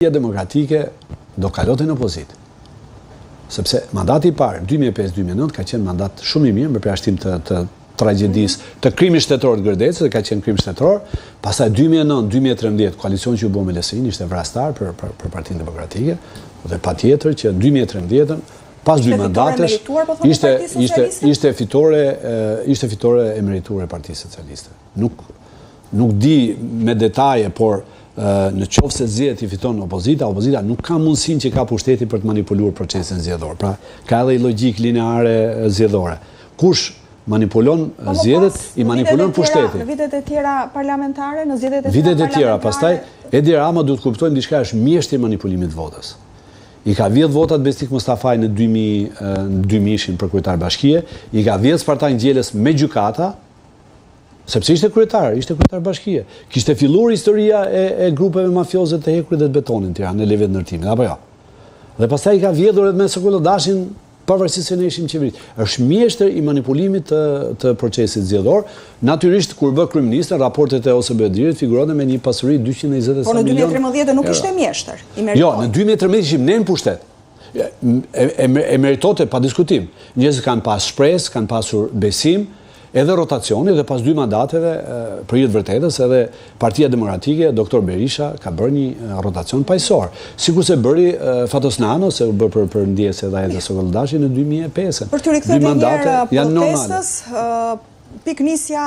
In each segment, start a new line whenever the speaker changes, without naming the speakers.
Demokratike do kalonte në opozitë. Sepse mandati i parë, 2005-2009, ka qenë mandat shumë i mirë, me përjashtim të, të tragjedisë, të krimit shtetëror të Gërdecit, dhe ka qenë krim shtetëror. Pastaj 2009-2013, koalicioni që u bë me LSI-n ishte vrastar për, për, për Partinë Demokratike, dhe patjetër që 2013-ën, pas dy mandatesh,
po
ishte, ishte, ishte fitore, ishte fitore e merituar e Partisë Socialiste. Nuk, Nuk di me detaje, por në qoftë se zgjedhjet i fiton opozita, opozita nuk ka mundësinë që ka pushteti për të manipuluar procesin zgjedhor. Pra, ka edhe një logjikë lineare zgjedhore. Kush manipulon po, zgjedhjet, i manipulon pushteti.
Në vitet e tjera parlamentare, në zgjedhjet
e tjera Vitet e tjera, pastaj Edi Rama duhet të kuptojmë diçka është mjeshtër i manipulimit të votës. I ka vjedh votat Besnik Mustafaj në 2000 në 2000-shin për kryetar bashkie, i ka vjedh Spartan Ngjelës me gjykata, Sepse ishte kryetar, ishte kryetar bashkie. Kishte filluar historia e, e grupeve mafioze të hekurit dhe të betonit në Tiranë, në levet ndërtimit, apo jo? Dhe pastaj i ka vjedhur edhe me Sokol Olldashin, pavarësisht se ne ishim qeveri. Është mjeshtër i manipulimit të, të procesit zgjedhor. Natyrisht, kur u bë kryeministër, raportet e OSBE-së figuronte me një pasuri 220
Po në 2013 nuk ishte mjeshtër,
i meritonte. Jo, në 2013 ishim ne në pushtet. E, e, e meritonte pa diskutim. Njerëzit kanë pas shpresë, kanë pasur besim, edhe rotacioni dhe pas dy mandateve për hir të vërtetës edhe Partia Demokratike, Doktor Berisha ka bërë një rotacion paqësor. Sikurse bëri Fatos Nano, se u bë për për ndjesë edhe ai dhe Sokol Olldashi në
2005. Për t'u rikthyer edhe një herë protestës, Pikënisja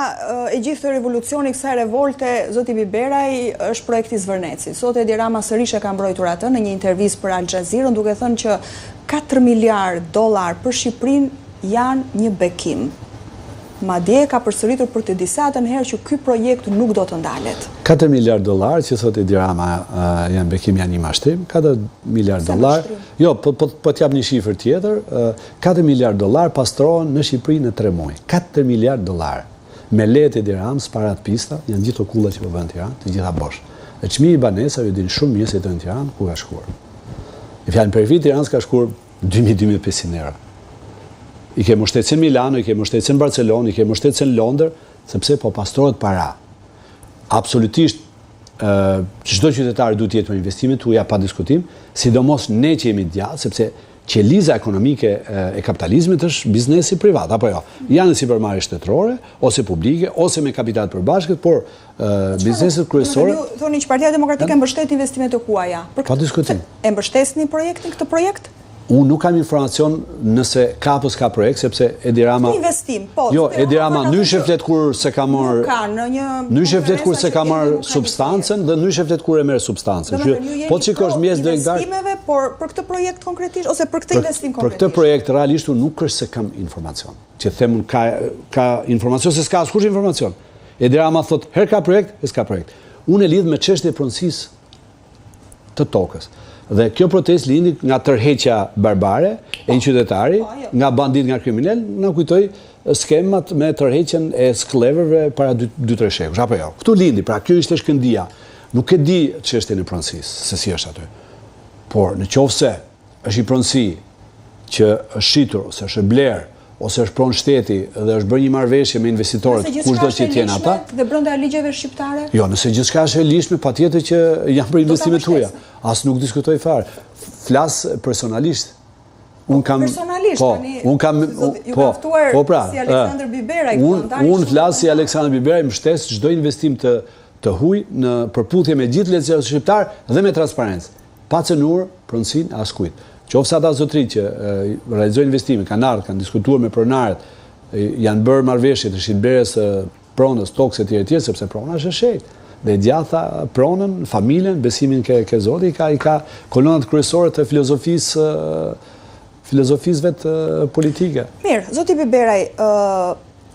e gjithë këtij revolucioni, kësaj revolte, zoti Biberaj, është projekti i Zvërnecit. Sot Edi Rama sërish e ka mbrojtur atë në një intervistë për Al Jazeera-n, duke thënë që 4 miliardë dollarë për Shqipërinë janë një bekim. Madje ka përsëritur për të disatën herë që ky projekt nuk do të ndalet.
4 miliardë dollarë që thotë Edi Rama janë bekim, janë një mashtrim. 4 miliardë dollarë. Jo, po po po të jap një shifër tjetër, 4 miliardë dollarë pastrohen në Shqipëri në 3 muaj. 4 miliardë dollarë. Me lejet e Edi Ramës, para të pista, janë gjithë kullat që po bëhen në Tiranë, të gjitha bosh. Dhe çmimi i banesave, ju dini shumë mirë se jetojnë në Tiranë, ku ka shkuar. Në fjalë në periferi të Tiranës ka shkuar 2000-2500 euro. I ke më shtrenjtë se në Milano, i ke më shtrenjtë se në Barcelonë, i ke më shtrenjtë se në Londër, sepse po pastrohet para. Absolutisht çdo qytetar duhet të jetë me investime të huaja pa diskutim, sidomos ne që jemi djathtë, sepse qeliza ekonomike e kapitalizmit është biznesi privat, apo jo? Janë sipërmarrje shtetërore, ose publike, ose me kapital të përbashkët, por bizneset kryesore...
Ju thoni që Partia Demokratike mbështet investimet e huaja.
Pa diskutim.
E mbështesni projektin, këtë projekt?
Unë nuk kam informacion nëse ka apo s'ka projekt, sepse Edi Rama...
Një investim, po.
Jo, Edi Rama ndryshe flet kur s'e ka marrë...
Nuk ka, në një...
Ndryshe flet kur s'e ka marrë substancën dhe ndryshe flet kur e merr substancën.
Që, po të shikosh mjes dhe investimeve, por për këtë projekt konkretisht, ose për këtë investim
konkretisht? Për këtë projekt realisht unë nuk është se kam informacion. Që them unë ka, ka informacion, se s'ka askush informacion. Edi Rama thotë, herë ka projekt, herë s'ka projekt. Unë e lidh me çështje pronësisë të tokës. Dhe kjo protestë lindi nga tërheqja barbare e një qytetari, po, jo. nga banditë, nga kriminelë, na kujtoi skemat me tërheqjen e skllevërve para 2-3 shekujsh, apo jo. Këtu lindi, pra kjo ishte shkëndija. Nuk e di çështjen e pronësisë, se si është aty. Por në qoftë se është një pronësi që është shitur ose është blerë ose është pronë shteti dhe është bërë një marrëveshje me investitorët, kushdo që të jenë ata.
Dhe brenda ligjeve shqiptare?
Jo, nëse gjithçka është e ligjshme, patjetër që jam për investime të huaja. As nuk diskutoj fare. Flas personalisht.
Unë kam personalisht
po, tani. Unë kam
ju po, ftuar po pra, si Aleksandër Biberaj,
unë unë flas si Aleksandër Biberaj, mbështes çdo investim të të huaj në përputhje me gjithë legjislacionin shqiptar dhe me transparencë. Pa cenuar pronësinë e askujt. Qoftë se ata zotërinj që realizojnë investimin, kanë ardhur, kanë diskutuar me pronarët, janë bërë marrëveshje të shitblerjes së pronës, tokës etj etj, sepse prona është e shenjtë. Dhe e djathta pronën, familjen, besimin ke ke Zoti i ka i ka kolonat kryesore të filozofisë filozofisë vetë politike.
Mirë, zoti Biberaj, ë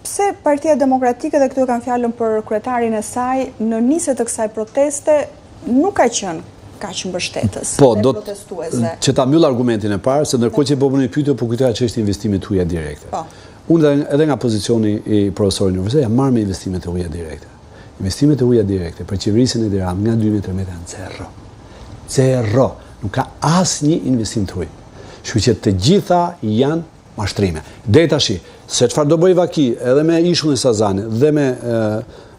pse Partia Demokratike dhe këtu e kam fjalën për kryetarin e saj në nisje të kësaj proteste nuk ka qenë kaq mbështetës
po, do protestuesve. Që ta mbyll argumentin e parë, se ndërkohë që po bëni pyetje, po kujtoja çështjen e investimeve të huaja direkte. Po. Unë edhe, edhe nga pozicioni i profesorit në universitet jam marrë me investimet e huaja direkte. Investimet e huaja direkte për qeverisjen e Edi Ramës nga 2013 janë zero. Zero. Nuk ka asnjë investim të huaj. Kështu që të gjitha janë mashtrime. Deri tashi, se çfarë do bëjë Vaki edhe me ishullin e Sazanit dhe me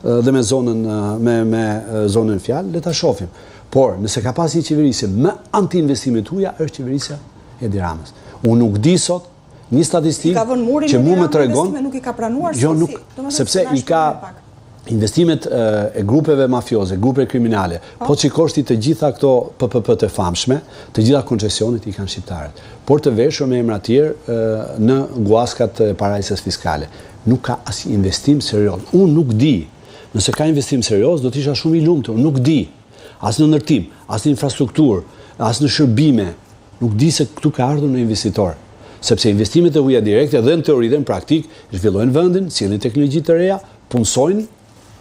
dhe me zonën me me zonën në fjalë, le ta shohim. Por, nëse ka pas një qeverisje më anti-investime të huaja, është qeverisja e Edi Ramës. Unë nuk di sot një statistikë që mu më tregon...
Nuk i ka pranuar
jo, nuk, sepse i ka investimet e grupeve mafioze, grupeve kriminale, po, po të shikosh ti të gjitha këto PPP të famshme, të gjitha koncesionet i kanë shqiptarët, por të veshur me emra tjerë në guaskat e parajsës fiskale. Nuk ka asnjë investim serioz. Unë nuk di. Nëse ka investim serioz, do të isha shumë i lumtur. Nuk di. As në ndërtim, as në infrastrukturë, as në shërbime. Nuk di se këtu ka ardhur një investitor. Sepse investimet e huaja direkte dhe në teori dhe në praktikë zhvillojnë vendin, sjellin teknologji të reja, punësojnë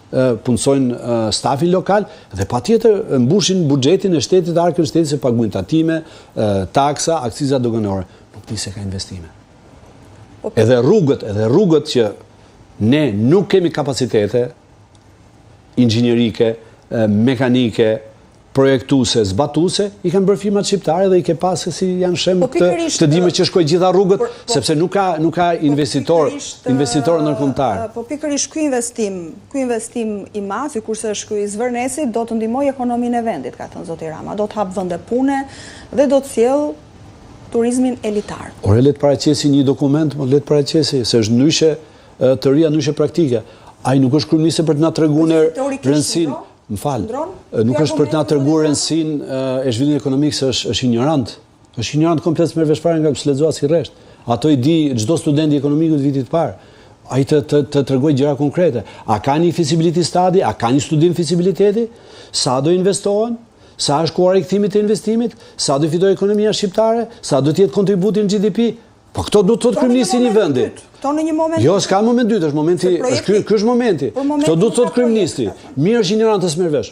punësojnë stafin lokal dhe patjetër mbushin buxhetin e shtetit, arkën e shtetit se paguajnë tatime, taksa, akciza doganore. Nuk di se ka investime. Po, po. Edhe rrugët, edhe rrugët që ne nuk kemi kapacitete inxhinierike, mekanike, projektuese, zbatuese, i kanë bërë firmat shqiptare dhe i ke pa se si janë shemb po, këtë, këtë dimër që shkoi gjitha rrugët, po, sepse nuk ka, nuk ka po, investitor, investitor ndërkombëtar.
Po pikërisht ky investim, ky investim i madh, sikurse është ky i Zvërnecit, do të ndihmojë ekonominë e vendit, ka thënë zoti Rama, do të hapë vende pune dhe do të sjellë turizmin elitar.
Ore le të paraqesi një dokument, mo le të paraqesi, se është ndryshe teoria ndryshe praktika. Ai nuk është kryeministër për të na treguar rëndësinë, më fal, nuk është për të na treguar rëndësinë e zhvillimit ekonomik se është është injorant. Është injorant komplet s'merr vesh fare nga s'lexon asnjë rresht. Ato i di çdo student i ekonomikut vitit të parë. Ai të të të tregojë gjëra konkrete. A ka një feasibility study, a ka një studim fizibiliteti? Sa do investohen? Sa është koha e rikthimit të investimit? Sa do fitojë ekonomia shqiptare? Sa do të jetë kontributi në GDP? Po këto do të thotë kryeministri i një
vendi. Këto në një
moment. Jo, s'ka moment dytë, është momenti, është ky, ky është momenti. Këto do të thotë kryeministri. Mirë është injorant të s'merr vesh.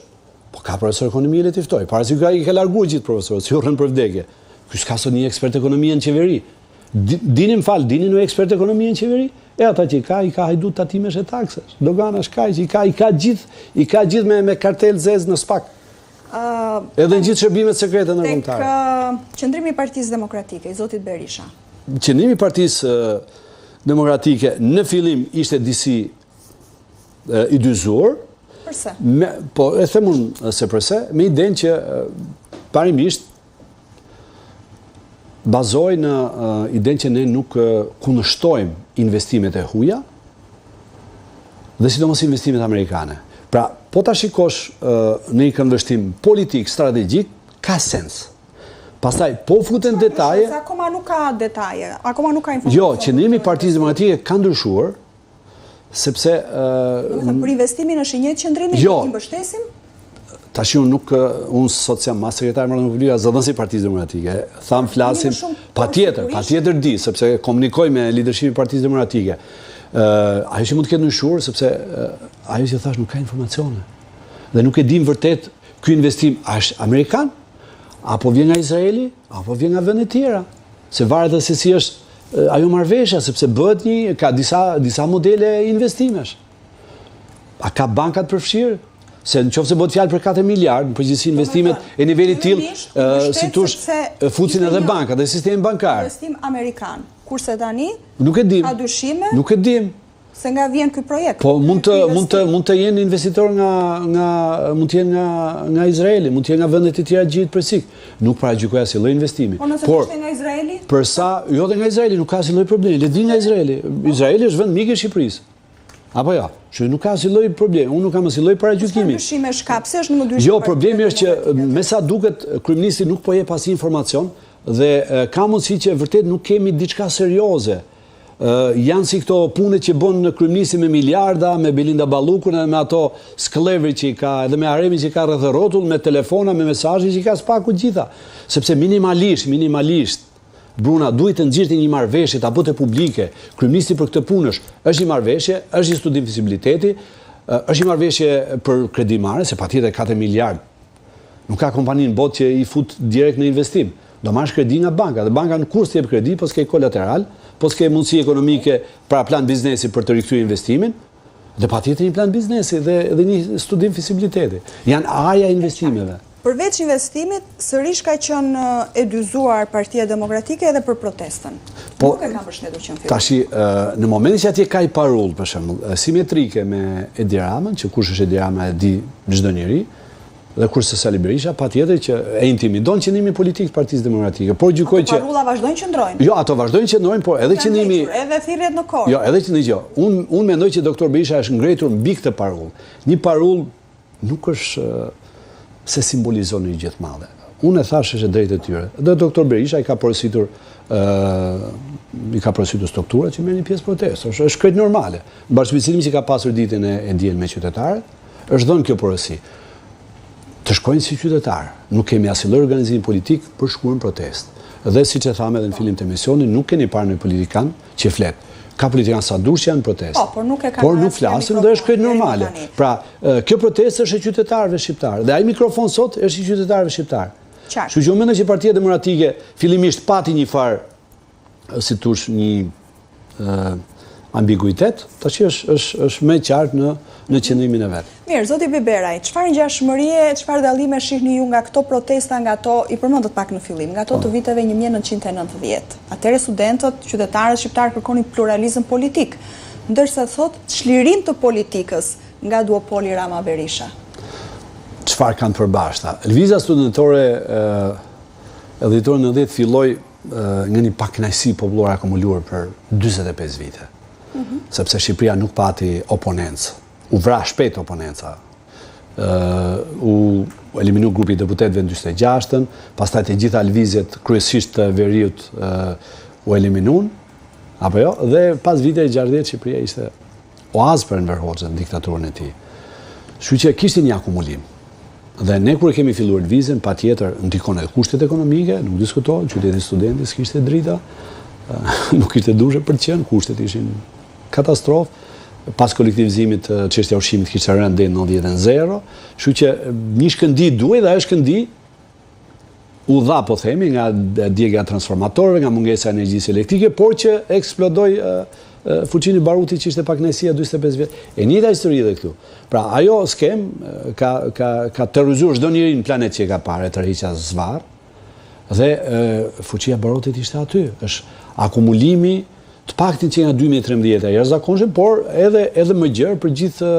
Po ka profesor ekonomie le t'i ftojë. Para se i ka larguar gjithë profesorët, s'i urren për vdekje. Ky s'ka sot një ekspert ekonomie në qeveri. Dini më fal, dini një ekspert ekonomie në qeveri? E ata që i ka, i ka hajdut tatimesh e taksash. Doganash ka, i ka, i ka gjithë, i ka gjithë me, me kartel zez në SPAK. Edhe në gjithë shërbimet sekrete
ndërkombëtare. Tek qëndrimi i Partisë Demokratike, i zotit Berisha.
Qëndrimi i Partisë Demokratike në fillim ishte disi i dyzuar.
Përse?
Me, po, e them unë se përse, me idenë që parimisht bazohej në idenë që ne nuk kundërshtojmë investimet e huja, dhe sidomos investimet amerikane. Pra, po ta shikosh në një këndvështrim politik, strategjik, ka sens. Pastaj, po futen detaje...
Akoma nuk ka detaje, akoma nuk ka
informacion. Jo, qëndrimi i Partisë Demokratike ka ndryshuar, sepse...
Domethënë, për investimin është i njëjtë qëndrimi, jo, i mbështesim?
Tashi unë nuk, unë sot s'jam as sekretar i marrëdhënieve publike, as zëdhënës i Partisë Demokratike. Tham flasim, patjetër, patjetër di, sepse komunikoj me leadershipin e Partisë Demokratike. Ajo që mund të ketë ndryshuar, sepse ajo që thash nuk ka informacione. Dhe nuk e dim vërtet ky investim a është amerikan, apo vjen nga Izraeli, apo vjen nga vende tjera. Se varet edhe se si është ajo marrëveshja, sepse bëhet një, ka disa, disa modele investimesh. A ka bankat përfshirë? Se në qoftë se bëhet fjalë për 4 miliard, në përgjithësi investimet e nivelit tillë, si thush, fusin edhe bankat dhe sistemin
bankar. Investim amerikan. Kurse tani,
nuk e dim.
Ka dyshime?
Nuk e dim.
Se nga vjen ky projekt?
Po mund të mund të mund të jenë investitorë nga nga mund të jenë nga nga Izraeli, mund të jenë nga vendet e tjera të Gjirit Persik. Nuk paragjykoj asnjë lloj investimi.
Po nëse ishte nga Izraeli?
Për sa, jo dhe nga Izraeli nuk ka asnjë lloj problemi. Le të vijë nga Izraeli. Izraeli është vend mik i Shqipërisë. Apo jo, që nuk ka asnjë lloj problemi, unë nuk kam asnjë lloj
paragjykimi. Çfarë dyshimesh ka? Pse është në mëdyshje?
Jo, problemi është që me sa duket kryeministri nuk po jep asnjë informacion dhe ka mundësi që vërtet nuk kemi diçka serioze. Janë si këto punët që bën kryeministri me miliarda, me Belinda Ballukun edhe me ato skllevërit që i ka, edhe me haremin që i ka rreth e rrotull, me telefona, me mesazhe që i ka SPAK-u gjitha. Sepse minimalisht, minimalisht Bruna duhej të nxirrte një marrëveshje, ta bënte publike. Kryeministri për këtë punë është. Është një marrëveshje, është një studim fizibiliteti, është një marrëveshje për kredimarrje, se patjetër 4 miliard. Nuk ka kompani në botë që i fut direkt në investim. Do marrësh kredi nga banka dhe banka në kur s'të jep kredi, po s'ke kolateral, po s'ke mundësi ekonomike pra plan biznesi për të rikthyer investimin, dhe patjetër një plan biznesi dhe dhe një studim fizibiliteti. Janë A-ja e investimeve.
Përveç investimit, sërish ka qenë e dyzuar Partia Demokratike edhe për protestën.
Po,
nuk e ka mbështetur që në
fillim. Tashi, në momentin që atje ka një parullë, për shembull, simetrike me Edi Ramën, që kush është Edi Rama e di çdo njeri, Dhe kurse Sali Berisha patjetër që e intimidon qëndrimin politik të Partisë Demokratike, por gjykoj
që Ato parulla vazhdojnë qëndrojnë.
Jo, ato vazhdojnë qëndrojnë, por edhe qëndrimi
edhe thirrjet në kor.
Jo, edhe qëndrimi jo. Unë unë mendoj që doktor Berisha është ngritur mbi këtë parullë. Një parullë nuk është se simbolizon një gjë të madhe. Unë e thashë është e drejtë e tyre. Dhe doktor Berisha i ka porositur ë i ka porositur strukturat që merrni pjesë protestë. Është është krejt normale. Në bashkëbisedimin që ka pasur ditën e, e diel me qytetarët, Është dhënë kjo porosi. Të shkojnë si qytetarë. Nuk kemi asnjë lloj organizimi politik për shkuar në protestë. Dhe siç e thamë edhe në fillim të emisionit, nuk keni parë ndonjë politikan që flet. Ka politikanë sa dush që janë në protestë.
Po, por nuk e
kanë Por nuk flasin dhe është krejt normale. Pra, kjo protestë është e qytetarëve shqiptarë dhe ai mikrofon sot është i qytetarëve shqiptarë.
Qartë.
Kështu që unë mendoj që Partia Demokratike fillimisht pati një farë si t'thush një ambiguitet, tash është është është më e qartë në në qëndrimin e
vet. Mirë, zoti Biberaj, çfarë ngjashmërie, çfarë dallime shihni ju nga këto protesta nga ato i përmendët pak në fillim, nga ato po. të viteve 1990? Atëherë studentët, qytetarët shqiptarë kërkonin pluralizëm politik, ndërsa sot çlirim të politikës nga duopoli Rama Berisha.
Çfarë kanë të përbashkëta? Lëvizja studentore e dhjetorit 90 filloi nga një pakënaqësi popullore akumuluar për 45 vite. Mm -hmm. Sepse Shqipëria nuk pati oponencë. U vra shpejt oponenca. U eliminu grupi i deputetëve në 46-ën, pastaj të gjitha lëvizjet kryesisht të veriut u eliminun, apo jo, dhe pas viteve 60 Shqipëria ishte oaz për Enver Hoxhën, diktaturën e tij. Kështu që kishte një akumulim. Dhe ne kur e kemi filluar lëvizjen, patjetër ndikon edhe kushtet ekonomike, nuk diskutohet, qyteti i studentit s'kishte drita, nuk kishte dushe për të qenë, kushtet ishin katastrofë. Pas kolektivizimit çështja e ushqimit kishte rënë deri në 90-0, kështu që një shkëndijë duhej dhe ajo shkëndijë u dha, po themi, nga djegia e transformatorëve, nga mungesa e energjisë elektrike, por që eksplodoi fuçinë e barutit që ishte pakënaqësia 45 vjet. E njëjta histori edhe këtu. Pra, ajo skemë ka, ka, ka terrorizuar çdo njeri në planet që e ka parë, e tërhiqja zvarrë, dhe e, fuçia e barutit ishte aty. është akumulimi Të paktën që nga 2013 e jashtëzakonshëm, por edhe edhe më gjerë për gjithë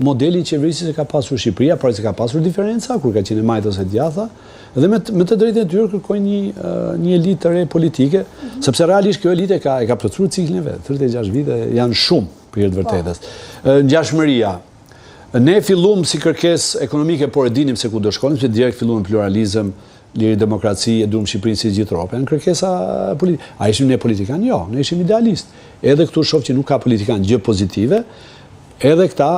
modelin qeverisës që ka pasur Shqipëria, por se ka pasur diferenca kur ka qenë e majta ose e djathta, dhe me me të drejtën e tyre kërkojnë një një elitë të re politike, mm -hmm. sepse realisht kjo elitë e ka e ka plotësuar ciklin e vet, 36 vite janë shumë për hir të po. vërtetës. Ngjashmëria Ne fillum si kërkesë ekonomike, por e dinim se ku do shkonim, se direkt fillum pluralizëm, Liri demokraci, e duam Shqipërinë si gjithë Europa. Janë kërkesa politike. A ishim ne politikanë? Jo, ne ishim idealistë. Edhe këtu shoh që nuk ka politikanë gjë pozitive. Edhe këta,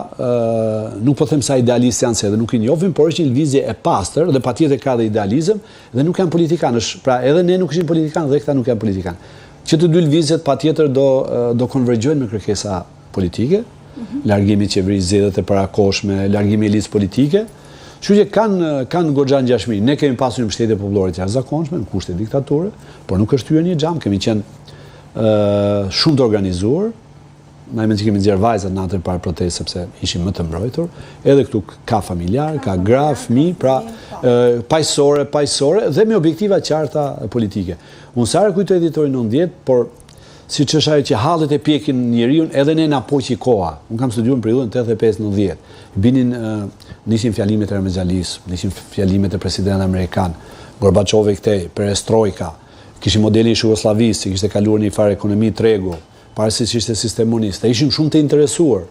nuk po them sa idealistë janë se edhe nuk i njohim, por është një lëvizje e pastër dhe patjetër ka dhe idealizëm dhe nuk janë politikanë. Është, pra edhe ne nuk ishim politikanë dhe këta nuk janë politikanë. Që të dy lëvizjet patjetër do do konvergjojnë me kërkesa politike, mhm. largimi i qeverisë, zgjedhjet e parakohshme, largimi i elitës politike. Kështu që kanë kanë goxha ngjashmëri. Ne kemi pasur një mbështetje popullore të jashtëzakonshme në kushte diktature, por nuk është thyer një xham, kemi qenë ë shumë të organizuar. Mbaj mend që kemi nxjerr vajzat natën e parë protestë sepse ishim më të mbrojtur. Edhe këtu ka familjar, ka gra, fëmijë, pra po. paqësore, paqësore dhe me objektiva qarta politike. Unë sa herë kujtoj dhjetorin 90, por Siç është ajo që hallet e pjekin njeriun, edhe ne na poqi koha. Unë kam studiuar në periudhën 85-90. Binin nisin fjalimet e Ramiz Alisë, nisin fjalimet e presidentit amerikan, Gorbaçovi këtej, perestrojka. Kishim modelin e Jugosllavisë, që kishte kaluar një farë ekonomi tregu, para se ishte sistem monist. Ishim shumë të interesuar.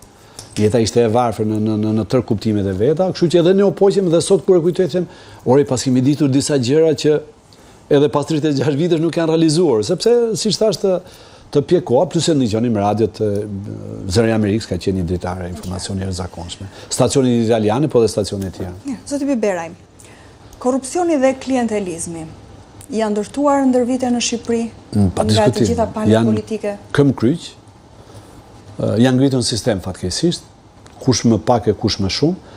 Jeta ishte e varfër në në në në tërë kuptimet e veta, kështu që edhe ne u poqëm dhe sot kur e kujtoj them, ore paskemi ditur disa gjëra që edhe pas 36 vitesh nuk janë realizuar, sepse siç thashë të të pjek koha, plus e ndëgjonim radiot Zëri i Amerikës ka qenë një dritare informacioni e jashtëzakonshme. Stacioni italiane, po dhe stacioni e
tjera. Zoti Biberaj, korrupsioni dhe klientelizmi janë ndërtuar ndër vite në Shqipëri
mm, nga të gjitha palët politike? Janë këmbëkryq, janë ngritur në sistem fatkeqësisht, kush më pak e kush më shumë,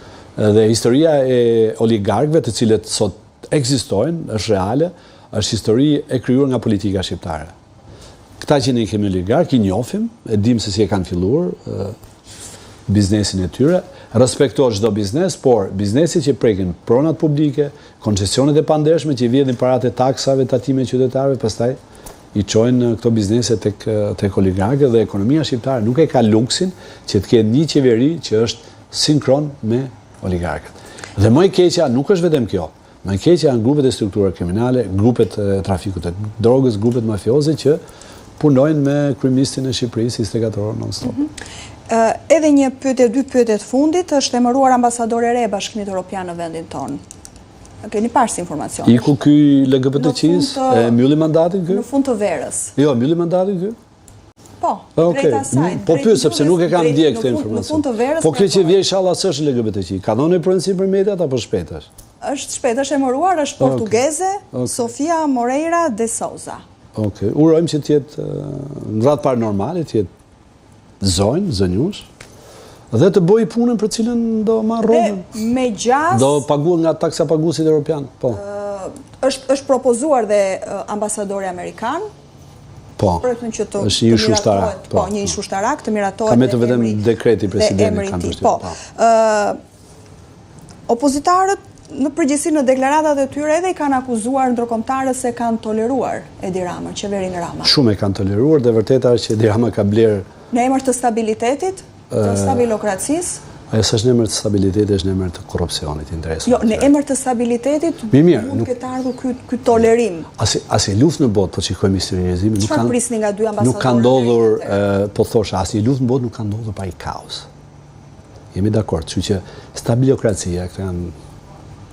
dhe historia e oligarkëve të cilët sot ekzistojnë, është reale, është histori e krijuar nga politika shqiptare. Këta që ne kemi oligarkë, i njohim, e dimë se si e kanë filluar biznesin e tyre, respektohet çdo biznes, por bizneset që prekin pronat publike, koncesionet e pandershme që vjedhin paratë e taksave, tatimeve qytetarëve, pastaj i çojnë këto biznese tek tek oligarkët dhe ekonomia shqiptare nuk e ka luksin që të ketë një qeveri që është sinkron me oligarkët. Dhe më e keqja nuk është vetëm kjo. Më e keqja janë grupet e strukturave kriminale, grupet e trafikut të drogës, grupet mafioze që punojnë me kryeministrin e Shqipërisë 24 orë non stop.
Mhm. Edhe një pyetje, dy pyetje të fundit, është emëruar ambasadore e re e Bashkimit Evropian në vendin tonë. E keni parë si informacion?
Iku ky LGBTQ-s, e mbylli mandatin
ky? Në fund të verës.
Jo, e mbylli mandatin ky?
Po, drejt asaj.
Po pyes sepse nuk e kam ndjek këtë informacion. Po kjo që vjen inshallah s'është LGBTQ. Ka dhënë prononcim për mediat apo shpejt
është? Është shpejt, është emëruar, është portugeze, Sofia Moreira de Souza.
Okej, urojmë që të jetë në radhë parë normale, të jetë zonjë, zonjushë, dhe të bëjë punën për cilën do marrë
rrogën. Dhe me
gjasë... Do paguhet nga taksapaguesit europian, po.
Është, është propozuar dhe ambasadori amerikan,
Po,
që të,
është një ish ushtarak.
Po, po, një ish ushtarak të miratohet
Ka mbetur vetëm dekreti i presidentit, kam
përshtypjen. Po, po. Opozitarët në përgjithësi në deklaratat e tyre edhe i kanë akuzuar ndërkombëtarët se kanë toleruar Edi Ramën, qeverinë
Rama. Shumë e kanë toleruar dhe vërteta është që Edi Rama ka blerë
Në emër të stabilitetit, të stabilokracisë?
Ajo s'është në emër të stabilitetit, është në emër të korrupsionit,
interesave. Jo, në emër të stabilitetit mund të ketë ardhur ky ky tolerim.
Asi asnjë luftë në botë, po shikojmë historinë e njerëzimit,
nuk kanë prisni nga dy
ambasadorët. Nuk ka ndodhur, po thosha, asnjë luftë në botë nuk ka ndodhur pa një kaos. Jemi dakord, kështu që stabilokracia, këto janë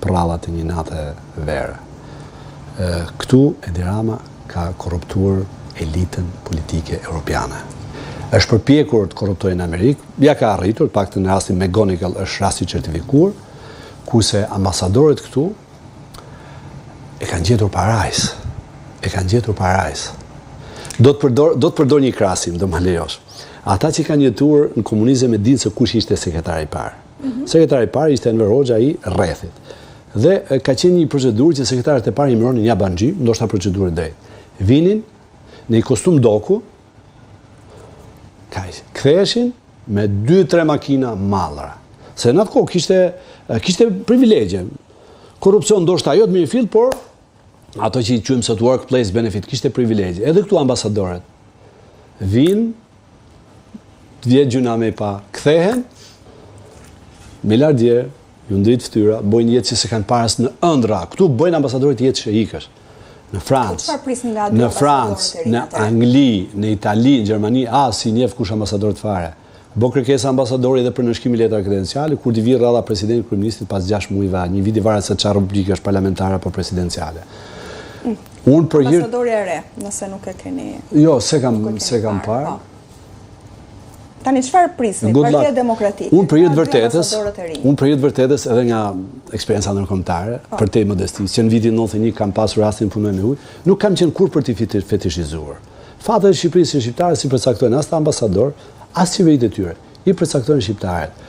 përrallat e një nate vere. Këtu Edi Rama ka korruptuar elitën politike europiane. Është përpjekur të korruptojë në Amerikë, ia ka arritur, të paktën në rastin McGonigal është rast i certifikuar, kurse ambasadorët këtu e kanë gjetur parajsë. E kanë gjetur parajsë. Do të përdor do të përdor një krahasim, do ma lejosh. Ata që kanë jetuar në komunizëm e dinë se kush ishte sekretari i parë. Mm -hmm. Sekretari i parë ishte Enver Hoxha i rrethit. Dhe ka qenë një procedurë që sekretarët e parë i emëronin jabanxhi, ndoshta procedurë e drejtë. Vinin në një kostum doku, kaq, ktheheshin me 2-3 makina mallra. Se në atë kohë kishte kishte privilegje. Korrupsion ndoshta jo të mirëfilltë, por ato që i quajmë sot workplace benefit, kishte privilegje. Edhe këtu ambasadorët vijnë, të vjen gjynah me i pa, kthehen, miliarderë, ju ndrit fytyra, bojnë jetë që s'e kanë parë as në ëndrra. Këtu bojnë ambasadorët jetë sheikësh. Në Francë,
po
në Francë, në Angli, në Itali, në Gjermani, as s'i njeh kush ambasadorët fare. Bo kërkesë ambasadori edhe për nënshkrimin e letrave kredenciale, kur t'i vijë radha presidentit kryeministrit pas 6 muajve, një viti varet se çfarë republike është parlamentare apo presidenciale.
Mm. Unë për hir Ambasadorja e re, nëse nuk e keni
Jo, s'e kam s'e kam parë.
Po. Tani çfarë prisni? Partia Demokratike.
Unë për hir të vërtetës, unë për hir të vërtetës edhe nga eksperienca ndërkombëtare, po. përtej modestisë, që në vitin 91 kam pasur rastin të punoj me huaj, nuk kam qenë kurrë për t'i fetishizuar. Fatet e Shqipërisë e shqiptarëve s'i përcaktojnë as ambasadorët, as qeveritë e tyre, i përcaktojnë shqiptarët.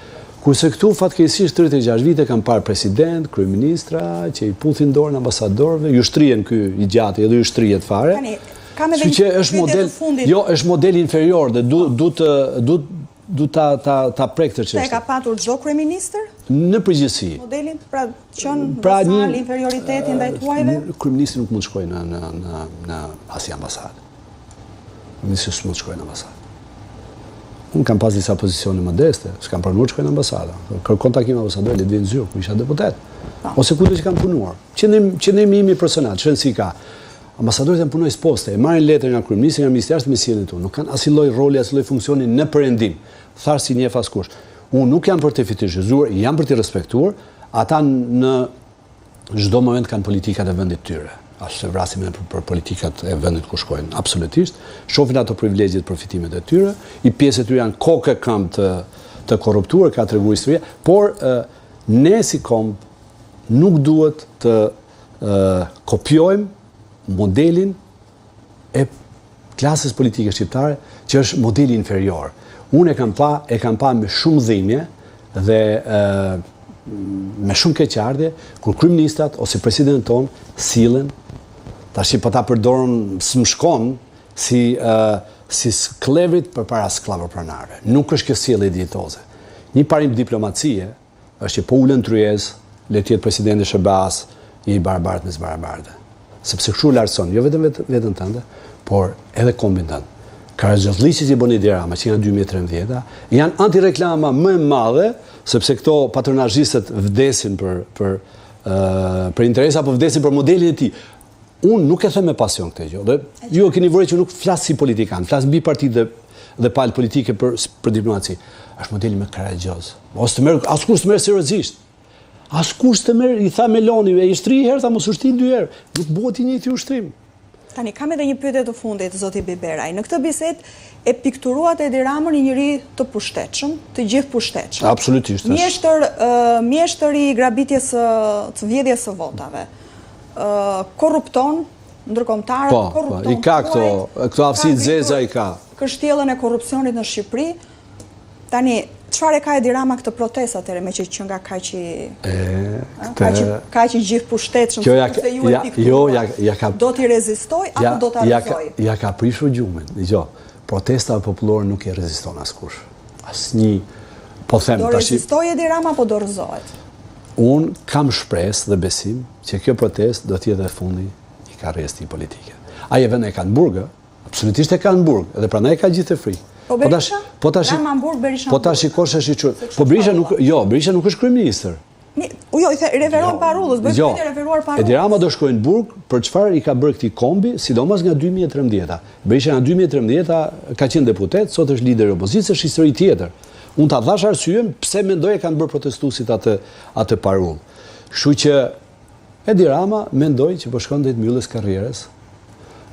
Kurse këtu fatkeqësisht 36 vite kam parë president, kryeministra që i puthin dorën ambasadorëve, ju shtrihen ky i gjati edhe ju shtrihet
fare. Tani, kam edhe një
është model, jo, është model inferior dhe du du të du du ta ta ta prek këtë
çështje. E ka patur çdo kryeministër?
Në përgjithësi.
Modelin, pra qenë pra një inferioriteti ndaj të huajve?
Kryeministri nuk mund të shkojë në në në në asnjë ambasadë. Kryeministri s'mund të shkojë në ambasadë. Unë kam pas disa pozicione modeste, s'kam pranuar të shkoj në ambasadë. Kërkon takim ambasador, le të vijë në zyrë, ku isha deputet. Po. Ose kudo që kam punuar. Qëndrim, qëndrimi im personal, ç'rëndësi ka. Ambasadorët janë punonjës poste, e marrin letër nga kryeministri, nga ministri i jashtëm e sjellin këtu. Nuk kanë asnjë lloj roli, asnjë lloj funksioni në perëndim. Thashë s'i njeh askush. Unë nuk jam për të fetishizuar, jam për t'i respektuar. Ata në çdo moment kanë politikat e vendit të tyre. As s'e vrasim ne për, për politikat e vendit ku shkojnë, absolutisht. Shohin ato privilegjet, përfitimet e tyre. Një pjesë e tyre janë kokë e këmbë të të korruptuar, ka treguar historia, por e, ne si komb nuk duhet të e, kopjojmë modelin e klasës politike shqiptare, që është modeli inferior. Unë e kam pa, e kam pa me shumë dhimbje dhe e, me shumë keqardhje kur kryeministrat ose presidentët tonë sillen tash po ta përdor s'më shkon si ë si skllevrit përpara skllavopronarëve. Nuk është kjo sjellje dinjitoze. Një parim diplomacie është që po ulen në tryezë, le të jetë presidenti i SHBA-së, je i barabartë mes barabartëve. Sepse kështu lartëson jo vetëm veten tënde, por edhe kombin tënd. Karagjozlliqet që bën Edi Rama që nga 2013-a, janë antireklama më e madhe, sepse këto patronazhistët vdesin për për për interesa apo vdesin për modelin e tij. Unë nuk e them me pasion këtë gjë. Dhe ju e keni vënë re që nuk flas si politikan, flas mbi partitë dhe dhe palë politike për për diplomaci. Është modeli më karagjoz. Mos të merr askush të merr seriozisht. Askush të merr, i tha Meloni, e shtri herë, tha mos u shtri dy herë. Nuk bëhet i njëjti ushtrim.
Tani kam edhe një pyetje të fundit, zoti Biberaj. Në këtë bisedë e pikturuat Edi Ramën një njeri të pushtetshëm, të gjithëpushtetshëm.
Absolutisht.
Mjeshtër, mjeshtër i grabitjes së të vjedhjes së votave. Korrupton ndërkombëtarët,
po, po korrupton. Po, i ka këto, këto aftësi të zeza i ka.
Kështjellën e korrupsionit në Shqipëri. Tani, çfarë e ka Edi Rama këtë protestë atëherë, meqë qenka kaq i kaq kaq i gjithëpushtetshëm,
kjo ja, ju e ja, jo, ja, ja ka
do t'i rezistojë apo do ta
rrëzojë? Ja, ja ka prishur gjumin. Dëgjo, protesta popullore nuk i reziston askush. Asnjë po them
tash. Do rezistojë Edi Rama apo do rrëzohet?
Unë kam shpresë dhe besim që kjo protestë do të jetë e fundi i karrierës tij politike. Ai e vënë e ka në burg, Absolutisht e ka në burg, dhe prandaj e ka gjithë frikë.
Po, po Berisha?
Po tash
Rama në burg, Berisha.
Po ta shikosh është i çu. Po Berisha nuk, jo, Berisha nuk është kryeministër.
U jo, i the referohem jo, parullës, bëj jo. pyetje referuar
parullës. Edi Rama do shkojë në burg për çfarë i ka bërë këtij kombi, sidomos nga 2013-a. Berisha nga 2013-a ka qenë deputet, sot është lider i opozitës, është histori tjetër. Unë ta dhashë arsyen pse mendoj e kanë bërë protestuesit atë atë parullë. Kështu që Edi Rama mendoj që po shkon drejt mbylljes karrierës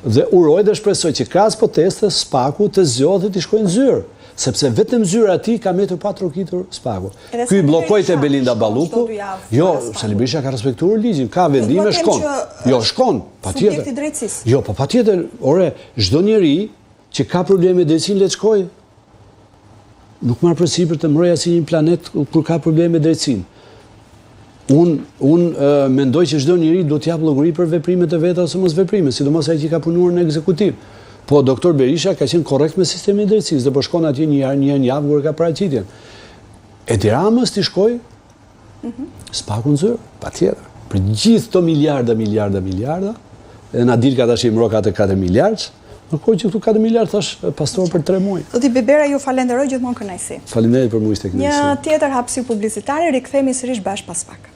dhe uroj dhe shpresoj që krahas protestës SPAK-u të zgjodhë t'i shkojë në zyrë, sepse vetëm zyra e tij ka mbetur pa trokitur SPAK-u. Ky i bllokoi te Belinda Balluku. Jo, Sali Berisha ka respektuar ligjin, ka vendime shkon. Jo, shkon,
patjetër.
Jo, po patjetër, ore, çdo njeri që ka probleme me drejtësinë le të shkojë. Nuk marr përsipër të mbroj asnjë planet kur ka probleme me drejtësinë. Unë un, mendoj që çdo njeri duhet të japë llogari për veprimet e veta ose mosveprimet, sidomos ai që ka punuar në ekzekutiv. Po doktor Berisha ka qenë korrekt me sistemin e drejtësisë dhe po shkon atje një herë, një herë në javë kur ka paraqitjen. Edi Ramës t'i shkojë Mhm. SPAK-u në zyrë, patjetër. Për gjithë këto miliarda, miliarda, miliarda, dhe na dilka tash i mbroka atë 4 miliardë, ndërkohë që këtu 4 miliardë thash pastrohen për 3 muaj.
Zoti Biberaj, ju falenderoj gjithmonë kënaqësi.
Faleminderit për mua ishte
kënaqësi. Një tjetër hapësirë publicitare, rikthehemi sërish bashkë pas pak.